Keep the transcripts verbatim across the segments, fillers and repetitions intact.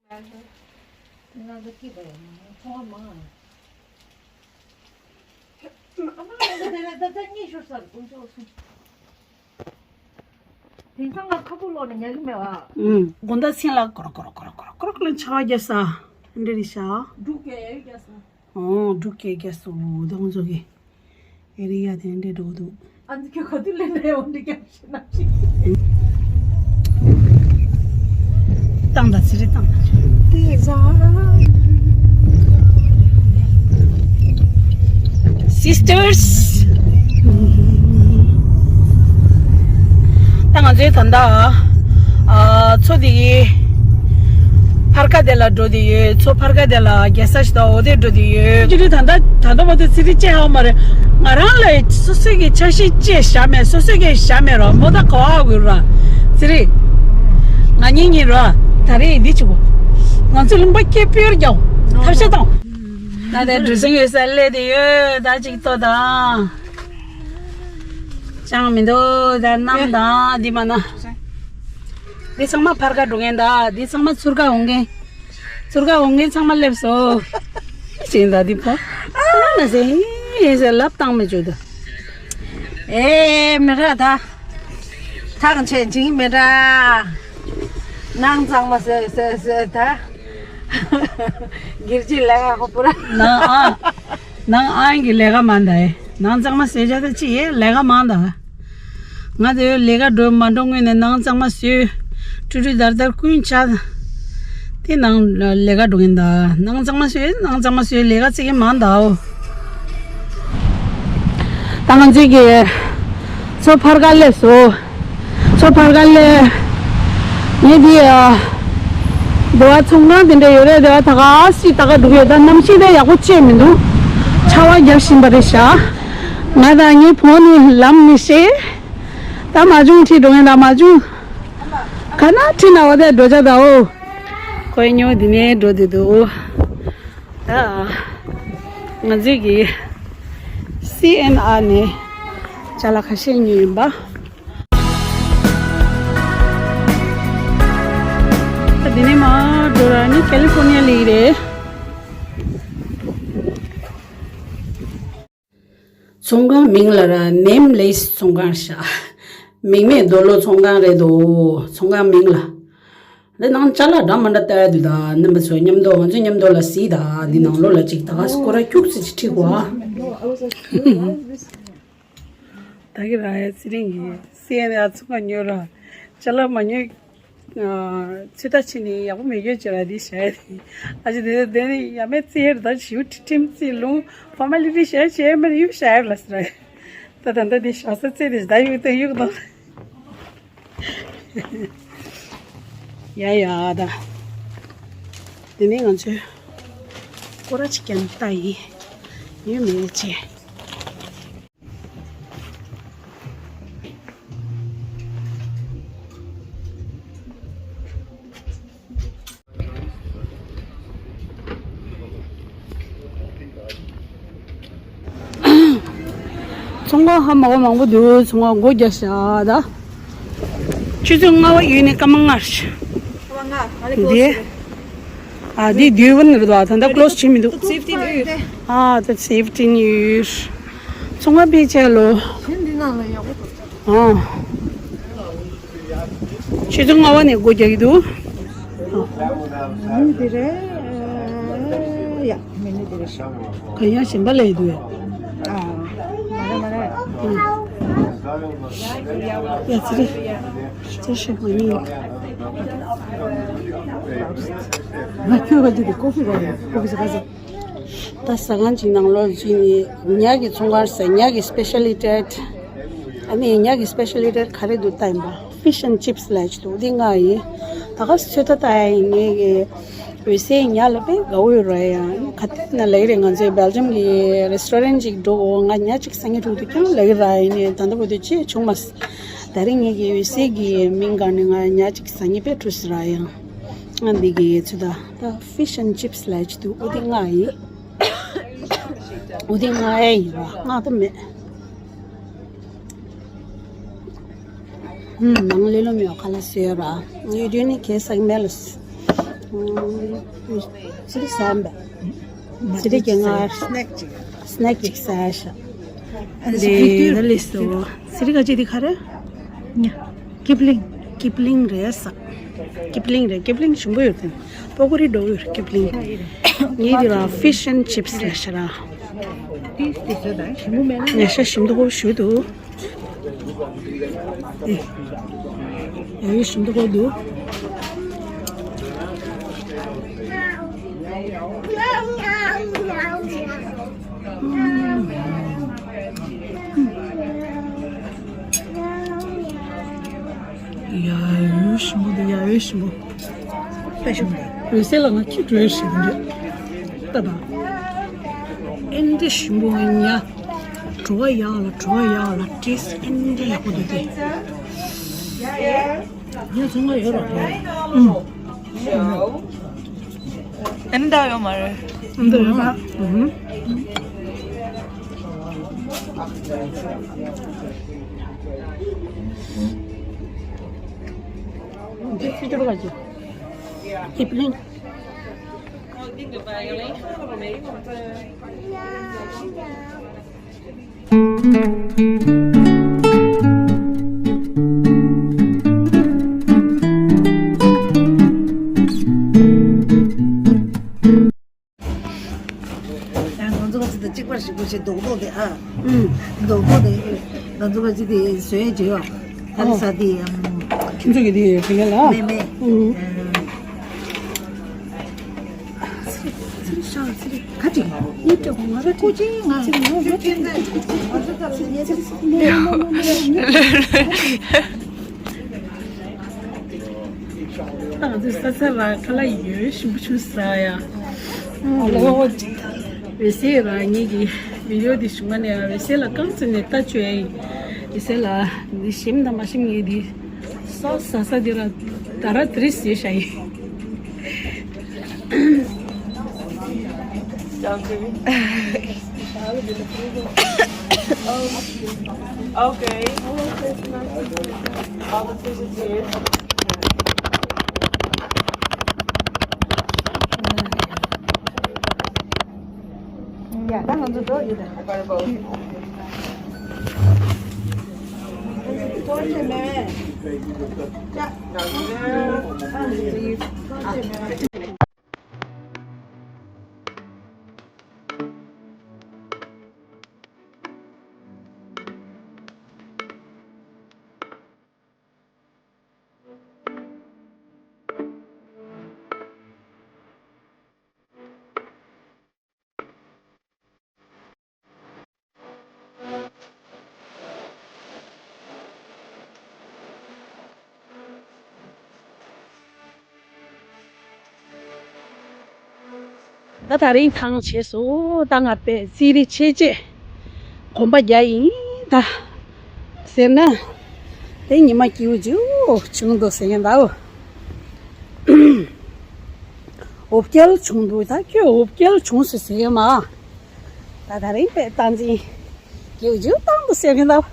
དེང་སང་ང་ཁ་སྤུ་ལོག་ནས་ཉལ་གི་མེད་བ། ཨུམ། དགོང་དག་མཚན་ལ་ཀོ་རོ་ཀོ་རོ་ཀོ་རོ་ཀོ་རོ་ཀོ་རོ་ལ་ཆར་པ་རྒྱག་ས། འདི་རེད་ཤག་འབྲུག་སྐད་ཡ་ཡོད་རྒྱག་ས། ཨོ། འབྲུག་སྐད་རྒྱག་སོ། ད་ང་ཚོ་གི་ཨེ་རི་ཡ་དེ་འདྲས་འགྲོ་གི་འདུག་ཨ་ནི་ཁྱོད་ག་དུས་ལེན་འདྲ་ཡོང་འདྲ་རྒྱག་ཤེས་ན་ཅི། བཏང་ད་ཚེ་རིང་བཏང་ད། Sisters། ད་ང་ཚོའི་ད་ལྟ་ཨ་མཚོ་དེ་གི་ཕར་ཁ་དེ་ལ་འགྲོ་དེ་ཡོད། མཚོ་ཕར་ཁ་དེ་ལ་རྒྱལ་ས་ཞིག་དང་འོ་དེ་འགྲོ་དེ་ཡོད། ཅི་རེད། ད་ལྟ་ད་ལྟ་བར་དུ་ཚེ་རིང་ཅི་ཧ་མ་རེད། ང་རང་ལ་སོ་སོའི་གི་ཆ་ཤས་ཅི་བཞག་མེད། སོ་སོའི་གི་བཞག་མེད་རོ། མོ་ད་ག་བ་གུ་ར་ཚེ་རིང་། ང་གཉིས་གཉིས་རོ། ད་རེས་འདི་བྱེད་དགོས། ང་ཚོའི་ལུང་པ་སྐྱེ་སྤོས་རྒྱག་ཐབས་ཤེས་དང་། ད་ལྟ་གྲུ་གཟིངས་ཡོད་ས་སླེབས་དེ་ཡོད། ད་ཅིག་ལྟོས་དང་། ཅང་མི་འདུག་ད་གནམ་དང་འདི་མ་ན། འདི་ཚང་མ་ཕར་ཁ་འགྲོ་མཁན། ད་འདི་ཚང་མ་ཚུར་ཁ་འོང་མཁན། ཚུར་ཁ་འོང་མཁན་ཚང་མ་སླེབས་སོ། ཅིག་ད་འདི་ཕོ། ཨ་ན་ཟེ་ཨེ་ཟེ་ལབ་བཏང་མི་བཅུག་ད། ཨེ་མི་ར་ད། ཐང་ཆེན་ཅིག་མི་ར། ནང་གཙང་མ་ཟེ་ཟེ་ཟེ་ད། སྒེར་གྱི་ལས་ཀ་ཁོ་པུ་ར། ནང་ཨ། ནང་ཨང་གི་ལས་ཀ་མང་ད་ཨེ། ནང་གཙང་མ་ཟེར་བྱ་ད་ཅི་ཡེ་ལས་ཀ་མང་ད། ང་དེ་ལས་ཀ་འགྲོ་མ་འགྲོ་སྔོན་ནས་ནང་གཙང་མ་བཟོས། ཀྲུ་ཀྲུ་དར་དར་ཀུན་ཆ། དེ་ནང་ལས་ཀ་འགྲོ་གིན་ད། ནང་གཙང་མ་བཟོས། ནང་གཙང་མ་བཟོས། ལས་ཀ་ཙི་གེ་མང་ད་འོ། ད་ང་ཚོས་ཀྱི་མཚོ་ཕར་ཁ་སླེབས་སོ། མཚོ་ཕར་ཁ་ལས། ངས་འདི་ཡ། འདི་བ་ཚོང་ཁང་དེ་འདྲ་ཡོད་རེད། དེ་བ་ད་ག་སི་ད་ག་འགྲོ་གི་ཡོད། ད་གནམ་གཤིས་དེ་ཡག་པོ་བྱས་མི་འདུག་ཆར་པ་རྒྱབ་བཞིན་པ་རེད་ཤག་ང་དང་ངའི་བུ་ནི་ལམ་མི་ཤེས། ད་མ་བྱུང་ཁྲིད་འགྲོ་ངེས། ད་མ་བྱུང་། ག་ན་ཁྲིད་ན་བ་དེ་འགྲོ་ཆ་ད་འོ། ཁོའི་ཉོ་འདི་ནས་འགྲོ་དེ་འདུག་ད་ང་ཚོས་ཀྱི་སི་ཨེན་ཨར་ནས་ཅ་ལག་ཁ་ཤས་ཉོས་ཡིན་པ། ད་འདི་ནས་མར་འགྲོ་ར་ནི་ཀེ་ལི་ཧྥོར་ནི་ཡ་ལ་ཡིན་རེད། ཚོང་ཁང་མིང་ལ་ར་Nameless ཚོང་ཁང་ཤག་མིང་མེད་རྡོ་ལོ་ཚོང་ཁང་རེད་དོ། ཚོང་ཁང་མིང་ལ། འདི་ནང་ཅ་ལག་འདྲ་མི་འདྲ་ལྟ་ཡ་འདུག་ད་རྣམ་པ་ཚོ་མཉམ་དུ་ང་ཚོ་མཉམ་དུ་ལ་གཟིགས་ད། འདི་ནང་ལོགས་ལ་ཅིག་ད་ག་སྐོར་ར་ཁྱུག་ཙམ་ཅིག་ཁྲིད་གོ། ད་གི་ར་ཡ་ཚེ་རིང་གི་སི་ཨེན་ཨར་ཚོང་ཁང་ཉོ་ར། ཅ་ལག་མ་ཉོ། ཚོད་ལྟ་བྱས་ནས་ཡག་པོ་མེད་རྒྱུ་ཅིག་ར་འདི་བྱས་ཏེ། ཨ་ཅེ་དེ་དེ་ནི་ཡ་མེད་ཙི་ཡེར་ད་ཞིའུ་ཁྲི་ཁྲིམ་ཙི་ལུང་ཕོར་མ་ལི་ཏི་བྱས་བྱས་མེད་ཡུག་བྱས་ལ་ཟེར། ད་ད་ད་འདི་ཞག་ས་ཙི་དེ་ད་ཡུག་ད་ཡུག་ད། ཡ་ཡ་ད། དེ་ནས་ང་ཚོས་སྐོར་ར་ཅིག་ཀྱང་ལྟ་ཡིན། ཡོད་མེད་ཅེས། ཚོང་ཁང་ཧ་མ་གོ་མང་པོ་འདུག་ཚོང་ཁང་སྒོ་རྒྱག་ཤག་ད། ཆུ་ཚོད་ལྔ་པ་ཡོད་ནས་སྐར་མ་ལྔ་རེད། འདི། ཨ་འདི་དུས་བུན་རེད་དོ། ད་ལྟ་ཀློ་སི་བྱེད་མི་འདུག་ཨ་ད་སེབ་ཊི་ནིའུ་ཡིར། ཚོང་ཁང་ཕལ་ཆེར་ལོ། ཨ། ཆུ་ཚོད་ལྔ་པ་ནས་སྒོ་རྒྱག་གི་འདུག་མི་ནི་དེ་རེད། ཡ། མི་ནི་དེ་རེད། ག་ཡང་གཞན་པ་ལས་འདུག་ཨ། མ་རེད་མ་རེད། ཡ་ཚེ་རིང་། ཚེ་ཤེས་མ་ཉེས། ང་ཁྱོད་ག་འདི་དེ་ཀོ་ཕི་ག་ཀོ་ཕི་ཟ་ག་ཟ། ད་ཟ་ཁང་ཅིག་ནང་ལོགས་ཕྱིན་ནས་ཉ་གི་ཚོང་ཁང་ཟེར། ཉ་གི་སི་པེ་ཤ་ལི་ཊི། ཨ་ནི་ཉ་གི་སི་པེ་ཤ་ལི་ཊི་ག་རེ་འདུག་ལྟ་ཡིན་པ། ཕི་ཤི་ཨེན་ཌི་ཅིབ་སི་ལབ་ཅིག་འདུག་འདི་ང་ཡིན། ད་ག་སེ་ཚོད་ལྟ་ལྟ་ཡ་ཡིན། ངས་གི་འོད་ཟེར་ཉ་ལ་དཔེ་དགའ་བོ་ཡོད་ར་ཡ། ག་དུས་ན་ལབ་ཀྱི་རེད། ང་ཚོའི་སྦེལ་ཇམ་གི་རེ་སི་ཊོ་རན་ཊི་ཅིག་འགྲོ་འོ། ང་ཉ་ཅིག་ཟ་སྙིང་འདོད་འདུག་ཀྱང་ལབ་ཀྱི་ར་ཡིན་ནས། ད་ལྟ་བར་དུ་ཅི་བྱུང་མ་སོང་། ད་རིང་ངེད་ཀྱི་འོད་ཟེར་གྱི་མིང་སྒང་ནས་ང་ཉ་གཅིག་ཟ་སྙིང་དཔེ་འདོད་སོང་ར་ཡང་། ང་འདི་གི་ཚོད་ལྟ་ད་ཕི་ཤི་ཨེན་ཌི་ཅིབ་སི་ལབ་ཅིག་འདུག་འོ་དེ་ང་ཡིན། འོ་དེ་ང་ཨེ་ཡིན་ར། ང་ད་མེད། ཧུམ། ནང་ལས་ལོ་མེད་པ་ཁ་ལག་བཟོས་ར། ཡུལ་དུས་ནི་གས་ཟ་གི་མེད་ལ། ཚིལ་ཟམ་པ། ཚིལ་གྱི་ང་སྣེག་ཅིག་སྣེག་ཅིག་ཟ་ཤ། ཨ་ནི་དེ་ད་ལས་སོ། ཚིལ་ག་ཅི་དེ་ག་རེ། ཀིབ་ལིང་། ཀིབ་ལིང་རེད་ས། ཀིབ་ལིང་རེད། ཀིབ་ལིང་ཞིམ་པོ་ཡོད་དེ། པོ་ཀོ་རི་འགྲོ་ཡོད་ཀིབ་ལིང་། ངའི་དེ་ལ་ཕིཤ་ཨེན་ཆིབ་སི་རེད་ཤ་ར། ཉ་ཤ་ཞིམ་མདོག་ཞུ་འདུག་ཨེ། ཡ་ཡོ་ཞིམ་མདོག་འདུག་ཡ་ཡོ་ཞིམ་པོ་འདུག་ཡ་ཡོ་ཞིམ་པོ། དཔེ་ཞིམ་པོ་འདུག་འོད་ཟེར་ལ་ང་ཁྱི་འགྲོ་ཡ་ཞིག་འདུག་ལྟ་དང་། ཨེ་འདྲ་ཞིམ་པོ་ཡ། བྲོ་བ་ཡག་ལ་བྲོ་བ་ཡག་ལ་ཏེས་ཨེ་འདྲ་ཡག་པོ་འདུག་སྟེ། ངས་ཚོང་ཁང་ཡོད་རོགས་རེད། ཨུམ། ཨེ་འདྲ་ཡོད་མ་རེད། ཨེ་འདྲ་ཡོད་མ་རེད། ཨུམ། འདི་ཚིག་སྦྱོར་བ་ཅིག་ཧིབ་ལིང་། ང་ཚོ་ག་ཚོད་དང་གཅིག་པ་ཞིག་པོ་ཞིག་རྡོག་རྡོག་དེ་ཨ། ཨུམ། རྡོག་རྡོག་དེ་ང་ཚོ་ག་ཚོད་དེ་བཟོས་བྱས་ཡོད། ད་ནི་ཟ་དེ་ཨམ། ཁྱིམ་ཚང་གི་དེ་ཡོད་ཕན་ལ། མེད་མེད། ཨུམ། ཚེ་རིང་ཤག་ཚེ་རིང་ཁ་ཅིག་ངའི་སྐྱོ་ང་ར་ཁུ་ཅི་ང་ཚེ་རིང་ང་ར་ཁུ་ཅི་ང་ཚེ་རིང་ང་ཚེ་རིང་། ད་ང་ཚོའི་ས་ཆ་ལ་ཁ་ལག་ཡོད་ཞིམ་པོ་ཆུ་ཟ་ཡ། ཨ་ལོ། འོད་ཟེར་རང་ཉིད་ཀྱི་བི་ཌི་ཡོ་འདི་བྱུང་བ་ནས་འོད་ཟེར་ལ་རྐང་བཙུགས་ནས་ལྟ་བཅོས་ཡ་ཡིན། འོད་ཟེར་ལ་འདི་ཞིམ་དང་མ་ཞིམ་ངེས་འདི་ས་ཟ་ས་འདི་ལ་ད་ར་དྲིས་ཟེར་བྱ་ཡིན། Okay. All the visitors. Yeah, that one's a good either. ད་དེ་རིང་ཐང་ཆད་སོང་། ད་ང་དཔེ་རྩིས་རིག་ཆེ་ཆེ་གོམ་པ་རྒྱག་ཡིན་ད་ཟེར་ན། དེ་ཉི་མ་སྐྱིད་པོ་ཅིག་བྱུང་འདུག་ཟེར་མཁན་འདྲ་བོ། འོ་བརྒྱལ་བྱུང་འདུག་ད་ཁྱོད་འོ་བརྒྱལ་བྱུང་ཟེར་ཟེར་གི་མ། ད་དེ་རིང་དཔེ་སྟངས་འཛིན་སྐྱིད་པོ་ཅིག་བཏང་འདུག་ཟེར་མཁན་འདྲ་བོ།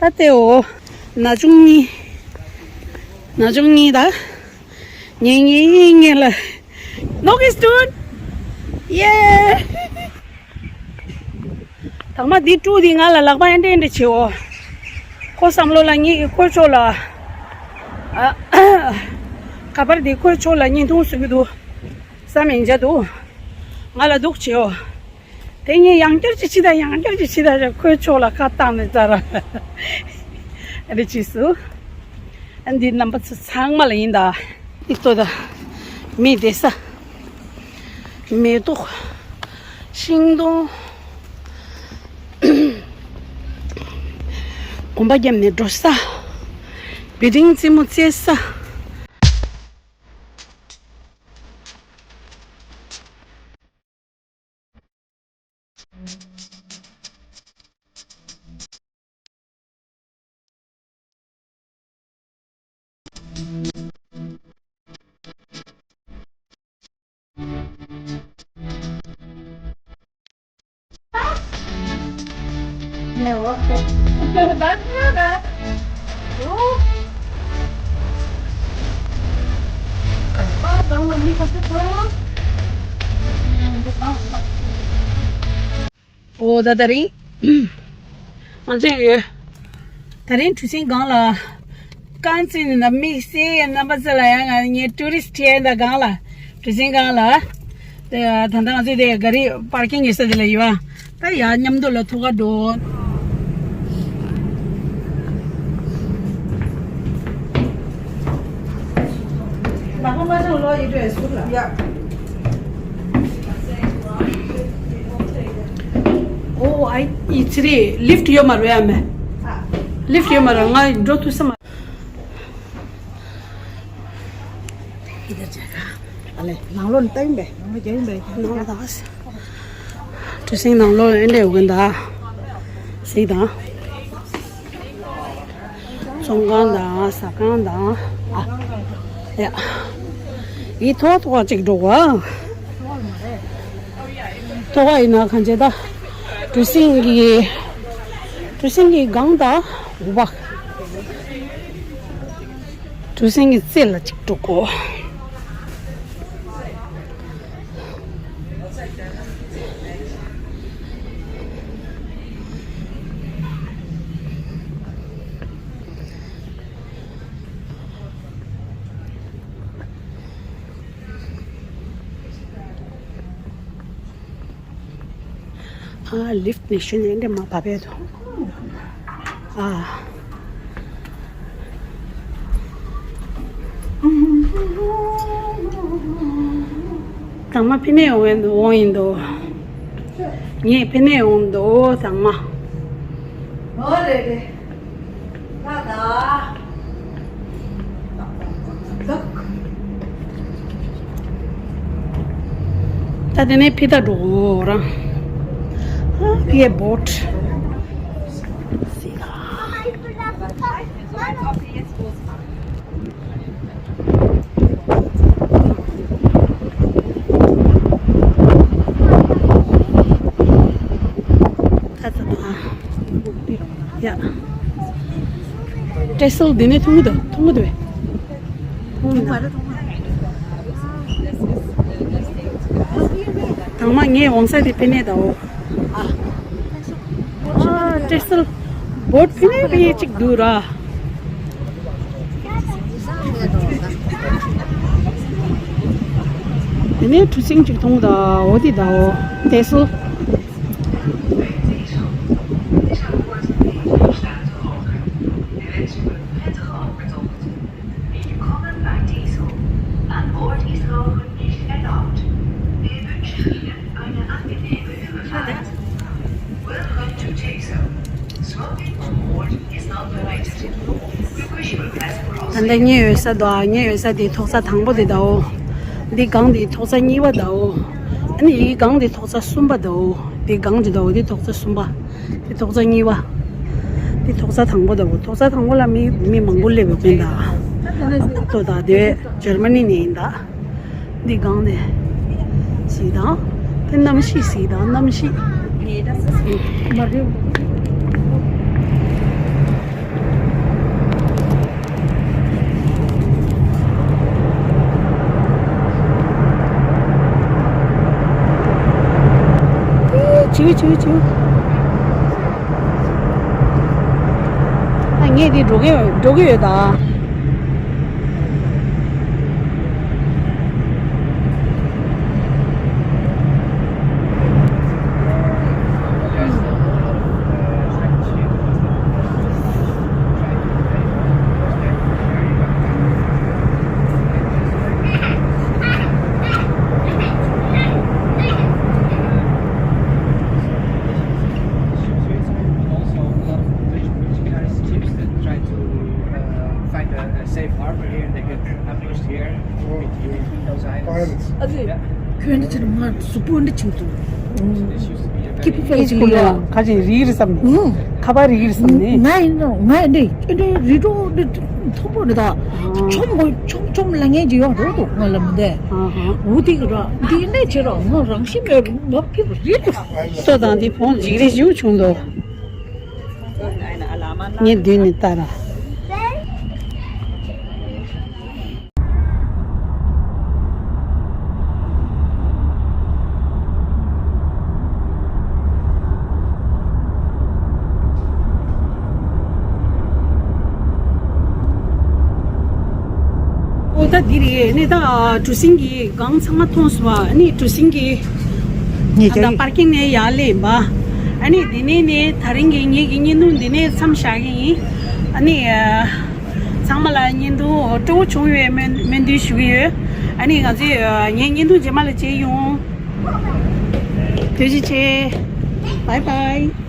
ད་ལྟའི་འོ་ན་ཆུང་གཉིས། ན་ཆུང་གཉིས་ད། ངེད་གཉིས་ངེད་ལ། Look, it's dude. Yeah. དང་མ་འདི་ཀྲུ་འདི་ང་ལ་ལག་པ་ཨེ་འདྲ་ཨེ་འདྲ་བྱེད་འོ། ཁོ་བསམ་བློ་ལ་ངེད་ཀྱི་ཁོའི་ཕྱོགས་ལ། ཨ། ཁ་པར་འདི་ཁོའི་ཕྱོགས་ལ་བརྙན་ཐུང་བཟོ་གི་འདུག་བསམ་ཡིན་འཇའ་འདུག་ང་ལ་སྡུག་བྱེད་འོ། དེ་ངས་ཡང་བསྐྱར་གྱིས་ཕྱི་ཟླ་ཡང་བསྐྱར་གྱིས་ཕྱི་ཟླ་རེ་ཁོའི་ཕྱོགས་ལ་ཁ་བཏང་ནས་ཙ་ར། ཨ་རེ་ཕྱིས་སུ། ཨ་འདི་རྣམ་པ་ཚོ་ཚང་མ་ལ་ཡིན་ད། འདི་ལྟོས་ད། མི་བསྡད་ས། མེ་ཏོག་ཤིང་སྡོང་། གོམ་པ་བརྒྱབ་ནས་འགྲོ་ས། བི་ལྡིང་རྩེད་མོ་རྩེ་ས། ཨོ་ད་དེ་རིང་ང་ཚོ་ཡོད། དེ་རིང་གྲུ་གཟིངས་སྒང་ལ། རྐང་རྩེད་ནས་དམིགས་བསལ་ཡང་རྣམ་པ་ཚོ་ལ་ཡང་ང་ངའི་ཊུ་རི་སི་ཊི་ཡང་ད་སྒང་ལ། གྲུ་གཟིངས་སྒང་ལ། དེ་ད་ལྟ་ང་ཚོ་དེ་ག་རི་པར་ཀིང་ཡོད་ས་དེ་ལ་ཡོད་ཨ། ད་ཡང་མཉམ་དུ་ལ་ཐུག་ག་འགྲོ། ཨོ་ཨའི་ཡི་ཚེ་རིང་ལིཕ་ཡོད་མ་རེད་ཨ་མེ། ལིཕ་ཡོད་མ་རེད་ང་འགྲོ་ཐུབ་ས་མ། ཨ་ལེ་ནང་ལོགས་ནས་ལྟ་ཡིན་པས་ནང་ལོགས་རྒྱག་ཡིན་པས་ནང་ལོགས་ད། གྲུ་གཟིངས་ནང་ལོགས་ཨེ་འདྲས་ཡོད་གི་ད། གཟིགས་དང་། བཙོན་ཁང་དང་ཟ་ཁང་དང་། ཨ། ཡ། ཡི་ཐོག་ཐོག་ཅིག་འགྲོ་བ། ཐོག་ཡིན་ན་གང་བྱེད་ད། གྲུ་གཟིངས་ཀྱི། གྲུ་གཟིངས་ཀྱི་སྒང་ད། འུ་བ། གྲུ་གཟིངས་ཀྱི་རྩེ་ལ་ཅིག་འགྲོ་དགོས། ཨ་ལིཕ་ནས་ཤུལ་ནས་འདྲེ་མ་བབས་ཡོད་དོ། ཨ། དང་མ་ཕི་ནས་འོང་འོང་ཡིན་དོ། ངས་ཕི་ནས་འོང་དོ་དང་མ། ཨོ་རེད་རེད། ད་དེ་ནས་ཕི་ད་འགྲོ་རང་། ཨ་ཕི་ཡའི་བོཊ། ད་ད་ད། ཡ། ཏྲེ་སལ་འདི་ནས་མཐོང་གི་འདུག་མཐོང་གི་འདུག་བས། མཐོང་མི་འདུག་དང་མ་ངས་འོང་ས་དེ་ཕི་ནས་ད་འོ། ཨ། ཨ་ཏྲེ་སལ་བོཊ་ཕི་ནས་ཕི་ཡེ་གཅིག་འདུག་ར། དེ་ནས་གྲུ་གཟིངས་གཅིག་མཐོང་ད་འོ་དེ་ད་འོ་ཏྲེ་སལ། Willkommen bei Diesel. An Bord ist Rauchen nicht erlaubt. Wir wünschen Ihnen eine angenehme Überfahrt. Welcome to Teso. Smoking on board is not permitted. We wish you a pleasant crossing. ད་ལྟ་ངའི་འོད་ས་དང་ངའི་འོད་ས་དེ་ཐོག་ས་དང་པོ་དེ་དའོ། འདི་སྒང་དེ་ཐོག་ས་གཉིས་པ་དའོ། ཨ་ནི་ཡི་སྒང་དེ་ཐོག་ས་གསུམ་པ་དའོ། འདི་སྒང་དེ་དའོ་དེ་ཐོག་ས་གསུམ་པ། དེ་ཐོག་ས་གཉིས་པ། དེ་ཐོག་ས་དང་པོ་དའོ། ཐོག་ས་དང་པོ་ལ་མི་མི་མང་པོ་སླེབས་ཡོད་ཀྱིན་ད། ཏོ་ད་དེ་ཇར་མ་ནི་ནས་ཡིན་ད། འདི་སྒང་ནས་གཟིགས་དང་། དེ་གནམ་གཤིས་གཟིགས་དང་གནམ་གཤིས། མ་རེད། ཨེ་བྱིའུ་བྱིའུ་བྱིའུ། ཨ་ངས་འདི་འགྲོ་གི་འགྲོ་གི་ཡོད་ད། Find a, a safe harbor here and they get ambushed here between those islands. ཨ་ཙི། Yeah. ཁྱོད་འདི་ཕྱིར་མ་སུ་པོ་འདི་ཕྱིན་ཐུབ། This used to be a very ཁྱི་ཕི་ཕ་ཅིག་ལ་ཁ་ཅིག་རིག་རི་བསམ་ནི། ཁ་པར་རིག་རི་བསམ་ནི། ང་ཡིན་ནོ་ང་ཡིན་འདི་ཨེ་འདི་རི་གྲོང་འདི་མཐོན་པོ་འདི་དག་ཆོམ་གོ་ཆོམ་ཆོམ་ལ་ངན་གྱི་ཡོད་རོ་འདུག་ང་ལ་མི་འདི། འུ་དེ་གི་ར་འདི་ནས་ཁྱེད་ར་ང་རང་ཤི་མེད་རུ་མ་ཕི་རི་རུ། སོ་དང་འདི་བོང་འཇིགས་རི་ཞིག་བྱུང་འདུག་ངས་མདུན་ནས་ལྟ་ར། རེད། ནི་ད་གྲུ་གཟིངས་ཀྱི་སྒང་ཚང་མ་མཐོང་སོང་བ། ནི་གྲུ་གཟིངས་ཀྱི་ངས་ཨ་ད་ཀྱང་པར་ཀིང་ནས་ཡར་སླེབས་ཡིན་པ། ཨ་ནི་འདི་ནས་ནི་ད་རིང་གི་ངེད་ཀྱི་བརྙན་ཐུང་འདི་ནས་མཚམས་བཞག་གི་ཡིན། ཨ་ནི་ཚང་མ་ལ་བརྙན་ཐུང་སྤྲོ་བོ་བྱུང་བའི་སྨོན་སྨོན་འདུན་ཞུ་གི་ཡོད། ཨ་ནི་ང་ཚོས་ངའི་བརྙན་ཐུང་རྗེས་མ་ལ་མཇལ་ཡོང་། ཐུགས་རྗེ་ཆེ། བྷའི་བྷའི།